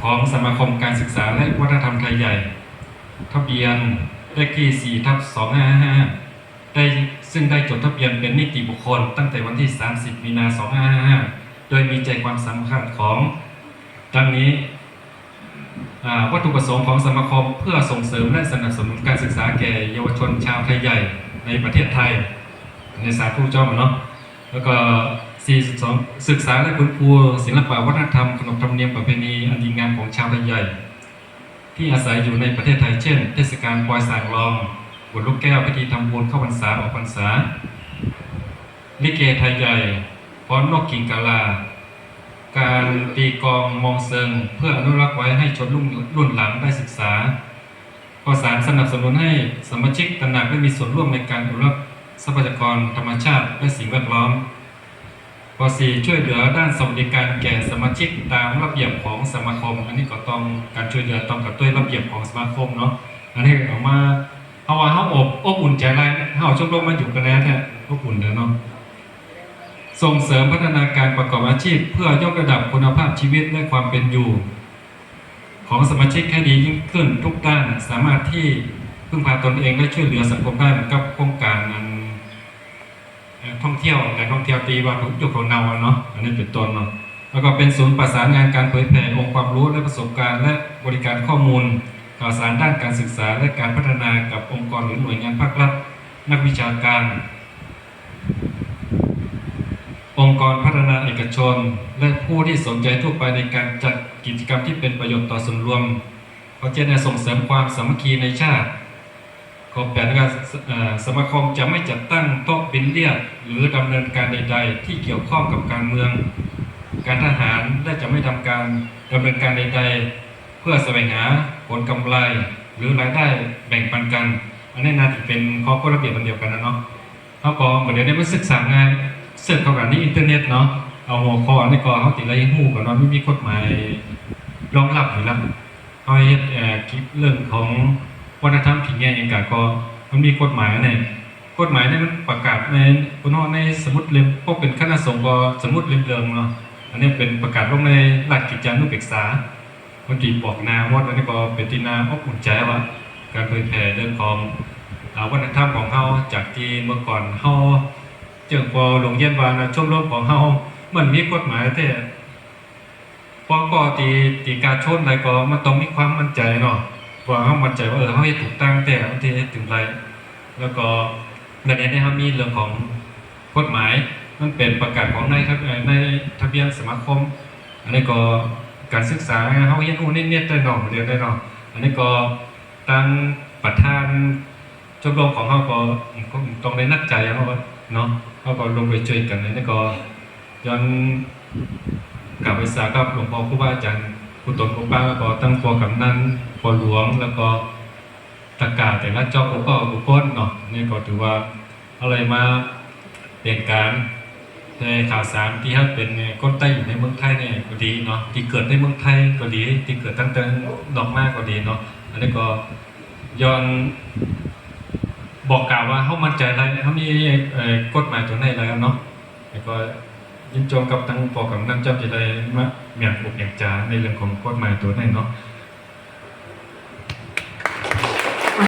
ຂອງສະມາຄົມການສຶກສາ ແລະ ວັດທະນະທຳໄທໃຫຍ່ ທະບຽນເລກທີ ສີ່ທັບສອງຫ້າຫ້າ ໄດ້ ຊຶ່ງໄດ້ຈົດທະບຽນເປັນນິຕິບຸກຄົນຕັ້ງແຕ່ວັນທີ ສາມສິບ ມີນາ ສອງຫ້າຫ້າຫ້າ ໂດຍມີໃຈຄວາມສຳຄັນຂອງ ດັ່ງນີ້ ອາ ວັດຖຸປະສົງຂອງສະມາຄົມ ເພື່ອສົ່ງເສີມ ແລະ ສະໜັບສະໜູນການສຶກສາແກ່ເຍົາວະຊົນຊາວໄທໃຫຍ່ໃນປະເທດໄທ ໃນສາທຸເຈົ້າເນາະ ແລ້ວກໍ ສີ່ສິບສອງ ສຶກສາ ແລະ ຟື້ນຟູສິລະປະວັດທະນະທຳ ຂະໜົບທຳນຽມປະເພນີອັນດີງາມຂອງຊາວໄທໃຫຍ່ ທີ່ອາໄສຢູ່ໃນປະເທດໄທ ເຊັ່ນ ເທດສະການປ່ອຍສາງລອງ, ບຸນລູກແກ້ວ, ພິທີທຳບຸນເຂົ້າພັນສາ, ອອກພັນສາ, ລິເກໄທໃຫຍ່, ຟ້ອນນົກກິງກາລາ, ການຕີກອງມອງເຊີງ ເພື່ອອະນຸລັກໄວ້ໃຫ້ຊົນລຸ້ນ ລຸ້ນຫຼັງໄດ້ສຶກສາ. ຂໍ້ສາມ ສະໜັບສະໜູນໃຫ້ສະມາຊິກຕະໜັກ ແລະ ມີສ່ວນຮ່ວມໃນການອະນຸລັກຊັບພະຍາກອນທຳມະຊາດ ແລະ ສິ່ງແວດລ້ອມ. ຂໍ້ສີ່ ຊ່ວຍເຫຼືອດ້ານສະຫວັດດີການແກ່ສະມາຊິກຕາມລະບຽບຂອງສະມາຄົມ. ອັນນີ້ກໍຕ້ອງ ການຊ່ວຍເຫຼືອຕ້ອງກັບດ້ວຍລະບຽບຂອງສະມາຄົມເນາະ. ອັນນີ້ເອົາມາ ເພາະວ່າເຮົາອົບ ອົບອຸ່ນໃຈຫຼາຍ ເຮົາເອົາຊົມລົມມາຢູ່ກັນແດ່ແທ້ ອົບອຸ່ນເດີເນາະ. ສົ່ງເສີມພັດທະນາການປະກອບອາຊີບ ເພື່ອຍົກລະດັບຄຸນນະພາບຊີວິດ ແລະ ຄວາມເປັນຢູ່ຂອງສະມາຊິກໃຫ້ດີຍິ່ງຂຶ້ນທຸກດ້ານ, ສາມາດທີ່ເພິ່ງພາຕົນເອງ ແລະ ຊ່ວຍເຫຼືອສັງຄົມໄດ້ ເໝືອນກັບໂຄງການອັນ ເອີ ທ່ອງທ່ຽວ ແຫຼ່ງທ່ອງທ່ຽວທີ່ວ່າຢູ່ຂົວເນົ່າເນາະ ອັນນີ້ເປັນຕົ້ນເນາະ. ແລ້ວກໍເປັນສູນປະສານງານການເຜີຍແຜ່ອົງຄວາມຮູ້ ແລະ ປະສົບການ ແລະ ບໍລິການຂໍ້ມູນຂ່າວສານດ້ານການສຶກສາ ແລະ ການພັດທະນາກັບອົງກອນ ຫຼື ໜ່ວຍງານພາກລັດ, ນັກວິຊາການ, ອົງກອນພັດທະນາເອກະຊົນ ແລະ ຜູ້ທີ່ສົນໃຈທົ່ວໄປ ໃນການຈັດກິດຈະກຳທີ່ເປັນປະໂຫຍດຕໍ່ສ່ວນລວມ. ຂໍ້ເຈັດ ສົ່ງເສີມຄວາມສາມັກຄີໃນຊາດ. ຂໍ້ແປດ ສະມາຄົມຈະໄມ່ຈັດຕັ້ງໂຕະບິນລຽດ ຫຼື ດຳເນີນການໃດໆທີ່ກ່ຽວຂ້ອງກັບການເມືອງ, ການທະຫານ ແລະ ຈະໄມ່ທຳການດຳເນີນການໃດໆເພື່ອສະແຫວງຫາຜົນກຳໄລ ຫຼື ລາຍໄດ້ແບ່ງປັນກັນ. ອັນນີ້ໜ້າຈະເປັນຂໍ້ກົດລະບຽບອັນດຽວກັນນະເນາະ. ເຮົາກໍ ດຽວນີ້ມັນສຶກສາງ່າຍ ເສີດເຂົ້າກັນໃນອິນເຕີເນັດເນາະ. ເອົາຫົວຂໍ້ອັນນີ້ກໍ ເຮົາຊິໄດ້ຮູ້ກ່ອນວ່າມັນມີກົດໝາຍລອງຮັບຢູ່ແລ້ວ. ເຮົາເຮັດ ເອີ ເລື່ອງຂອງວັດທະນະທຳຂິງແຍງຫຍັງກະ ກໍມັນມີກົດໝາຍອັນນີ້ ກົດໝາຍນີ້ມັນປະກາດໃນ ເພິ່ນເວົ້າໃນສະໝຸດເຫຼັ້ມ ພວກເປັນຄະນະສົງກໍສະໝຸດເຫຼັ້ມເຫຼືອງເນາະ. ອັນນີ້ເປັນປະກາດລົງໃນລາດກິດຈານຸເບກສາ ເພິ່ນຊິບອກໜ້າໝົດ. ອັນນີ້ກໍເປັນທີ່ໜ້າອົບອຸ່ນໃຈວ່າ ການເຜີຍແຜ່ເລື່ອງຂອງ ອາ ວັດທະນະທຳຂອງເຮົາ ຈາກທີ່ເມື່ອກ່ອນເຮົາ ເຊິ່ງພໍໂຮງຮຽນວ່ານະ ຊົມລົມຂອງເຮົາມັນມີກົດໝາຍແທ້ ພໍກໍຕີ ຕີກາຊົນໄດ້ກໍມັນຕ້ອງມີຄວາມໝັ້ນໃຈເນາະ ວ່າເຮົາໝັ້ນໃຈວ່າ ເອີ ເຮົາເຮັດຖືກຕ້ອງແທ້ ເຮົາເຮັດຖືກໄດ້. ແລ້ວກໍໃນນີ້ເຮົາມີເລື່ອງຂອງກົດໝາຍ ມັນເປັນປະກາດຂອງນາຍທະ ເອີ ນາຍທະບຽນສະມາຄົມ. ອັນນີ້ກໍການສຶກສາ ເຮົາຮຽນຮູ້ນິດໆໄດ້ເນາະ ເຮົາຮຽນໄດ້ເນາະ. ອັນນີ້ກໍທາງປະທານ ຊົມລົມຂອງເຮົາກໍ ກໍຕ້ອງໄດ້ໜັກໃຈເນາະ ເນາະ ເຮົາກໍລົງໄປຊ່ວຍກັນ. ອັນນີ້ກໍຍ້ອນກາບໄຫວ້ສາກັບຫຼວງພໍ່ຄູບາອາຈານ ຜູ້ຕົນຜູ້ປາງ ແລ້ວກໍທັງພໍ່ກຳນັນ ພໍ່ຫຼວງ ແລ້ວກໍຕະກາແຕ່ລະຈອກອຸປະກອບທຸກຄົນເນາະ. ອັນນີ້ກໍຖືວ່າເຮົາໄດ້ມາເປັນການ ແຕ່ຂ່າວສານທີ່ເຮົາເປັນຄົນໄທຢູ່ໃນເມືອງໄທນີ້ກໍດີເນາະ ທີ່ເກີດໃນເມືອງໄທກໍດີ ທີ່ເກີດຕັ້ງແຕ່ນອກມາກໍດີເນາະ. ອັນນີ້ກໍຍ້ອນບອກກ່າວວ່າເຮົາໝັ້ນໃຈຫຼາຍ ເຮົາມີ ເອີ ກົດໝາຍຕົວນີ້ແລ້ວເນາະ. ແລ້ວກໍຍິນຊົມກັບທັງພໍ່ກຳນັນເຈົ້າທີ່ໄດ້ມາແໝ້ງອົກແໝ້ງໃຈໃນເລື່ອງຂອງກົດໝາຍຕົວນີ້ເນາະ.